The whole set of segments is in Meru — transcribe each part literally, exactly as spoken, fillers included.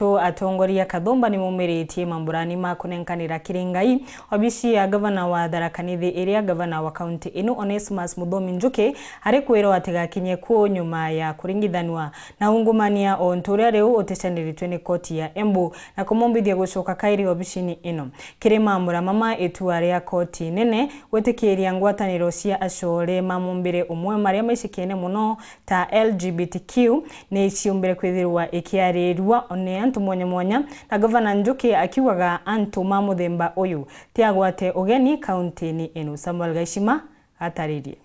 Tu atongoria Kathumba nimumiritie mamburani ma kunenkanira kiri Ngai. Obici ya gavana wa Tharaka Nithi, iria gavana wa kaunti ino Onesmus Muthomi Njuki ari kwirwa atigakinye ku nyuma ya kuringithanua na ungumania o untu uria riu uticaniritwe ni koti ya Embu na kumumbithia gucoka kairi obicini ino. Kiri mambura mama, itua ria koti nene gwitikiria ngwataniro cia acore ma mumbire umwe maria maicikene mono ta L G B T Q ni ciumbire kwithirwa ikiarirua ni antu mwanya mwanya, na gavana Njuki akiugaga antu ma muthemba uyu ti agwate ugeni kaunti-ini ino. Samuel Gaishima ataririe.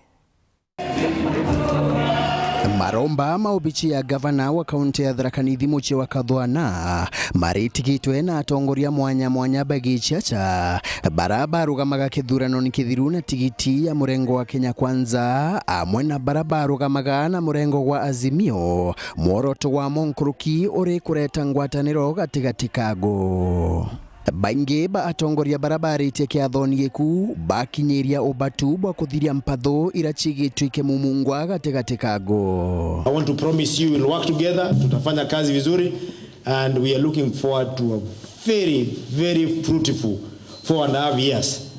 Maromba ma obici ya gavana wa kaunti ya Tharaka Nithi mucii wa Kathwana maritigitwe na atongoria mwanya mwanya ba giciaca bara barugamaga kithuranoni kithiru na tigiti ya murengo wa Kenya Kwanza, amwe na bara barugamaga na murengo gwa Azimio. Mworoto wa mo nkuruki uri kureta ngwataniro gatigati kago. Baingi ba atongoria bara baritie kiathoni giku bakinyiria ubatu bwa kuthiria mpatho ira cigitwike mumungwa gatigati kago. I want to promise you we'll work together, tutafanya kazi vizuri, and we are looking forward to a very, very fruitful four and a half years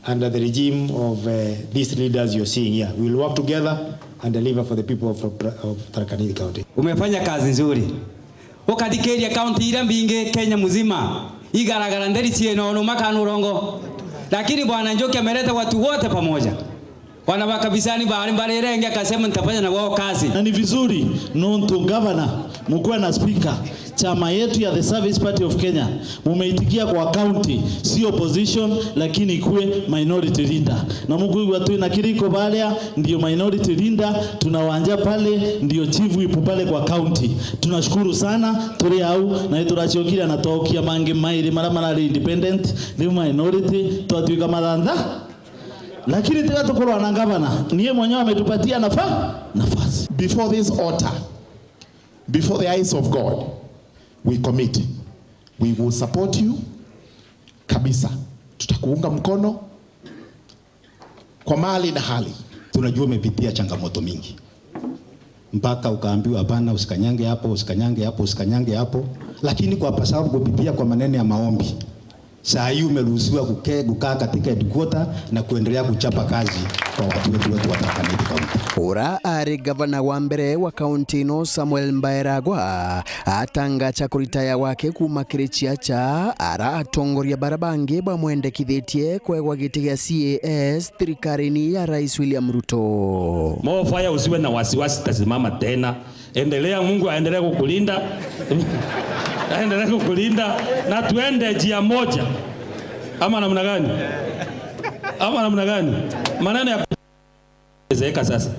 under the regime of, uh, these leaders you're seeing here. We will work together and deliver for the people of, of Tharaka Nithi County. Umefanya kazi nzuri. Ukathikiria kaunti iria mbingi Kenya mzima, igaragara nderi ciina unuma kana urongo. Lakini Bwana Njuki ameleta watu wote pamoja. Wana wa Kabisani bari mbari iria ingi akasema, "Nitafanya na wao kazi." Na ni vizuri, nontu gavana, mukuwe na speaker, chama yetu ya The Service Party of Kenya, mumeitikia kwa county, si opposition, lakini ikuwe minority leader. Na mukwigua twina kiriko baria, ndio minority leader, tuna wanja pale, ndio chief whip pale kwa county. Tunashukuru sana, turi au, na ituracokire na twaukia mangi mairi maria marari independent, riu minority, twatuika mathantha. Lakini tiga tukorwa na gavana, niye mwenyewe ametupatia nafa-, nafasi. Before this altar, before the eyes of God, we commit, we will support you kabisa. Tutakuunga mkono kwa mali na hali. Tunajua umepitia changamoto mingi. Mpaka ukaambiwa, "Hapana, usikanyange hapo, usikanyange hapo, usikanyange hapo." Lakini kwa sababu kupitia kwa maneno ya maombi, saa hii umeruhusiwa kuke-, kukaa katika headquarter na kuendelea kuchapa kazi kwa watu wetu, wetu wa Tharaka Nithi County. Ura ari gavana wa mbere wa kaunti ino, Samuel Mbaeragwa, atangacha kuritaya gwake kuuma kiri ciaca, ara atongoria bara bangi bamwendekithitie kwegwa giti gia C A S thirikarini ya Rais William Ruto. More fire, usiwe na wasiwasi, tasimama tena. Endelea, Mungu aendelee kukulinda. Aendelee kukulinda na tuende njia moja. Ama namna gani? Ama namna gani? Maneno ya zeeka sasa.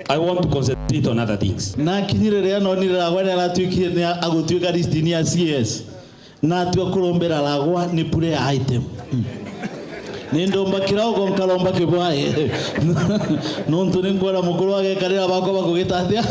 I want to concentrate on other things. Na kinyire riria nonire Ragwa ni aratuikire ni agutuika listini ya C S. Natua kurombera Ragwa ni pure ya item. Mm. Ni ndomba kiraugo nkaromba kibwae. Nontu ni nkwona mukuru agekarira bakwa bakugita atia?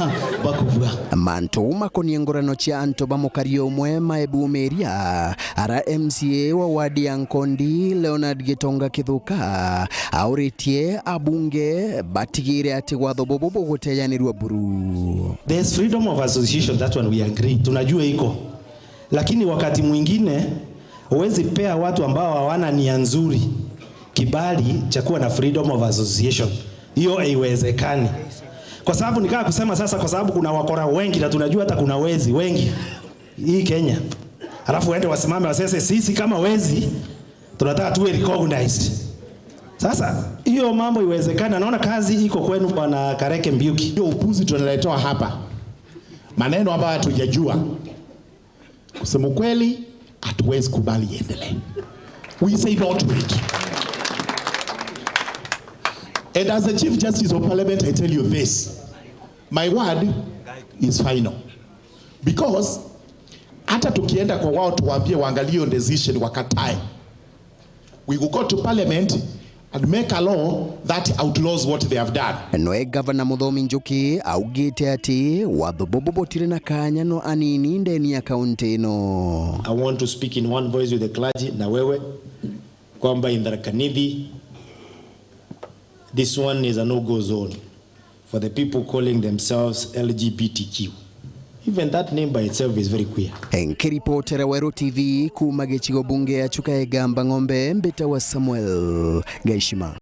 Bakubua. Mantu makonie ngurano cia antu ba mukari umwe maebumiria, ara M C A wa wadi ya Nkondi, Leonard Gitonga Kithuka, auritie abunge batigire ati watho bubu bugutejanirua buru. There's freedom of association, that one we agree. Tunajua iko. Lakini wakati mwingine huwezi pea watu ambao hawana nia nzuri kibali cha kuwa na freedom of association. Hiyo haiwezekani. Kwa sababu nikaa kusema sasa, kwa sababu kuna wakora wengi na tunajua hata kuna wezi wengi hii Kenya. Alafu waende wasimame wasese, "Sisi kama wezi tunataka tuwe recognized." Sasa hiyo mambo iwezekana. Naona kazi iko kwenu, Bwana Kareke Mbiuki. Hiyo upuzi tunaletewa hapa, maneno ambayo hatujajua. Kusema ukweli, hatuwezi kubali iendelee. We say no to it. And as the Chief Justice of Parliament, I tell you this. My word is final. Because hata tukienda kwa wao tuwaambie waangalie hiyo decision wakatae, we will go to parliament and make a law that outlaws what they have done. Noe Gavana Muthomi Njuki augite ati watho bubu butiri na kanya no anini ndeni ya kaunti ino. I want to speak in one voice with the clergy na wewe, kwamba in Tharaka Nithi, this one is a no-go zone for the people calling themselves L G B T Q. Even that name by itself is very queer. Nkiripotera Weru T V kuuma gicigo bunge ya Chuka Igamba Ng'ombe, mbitawa Samuel Gaishima.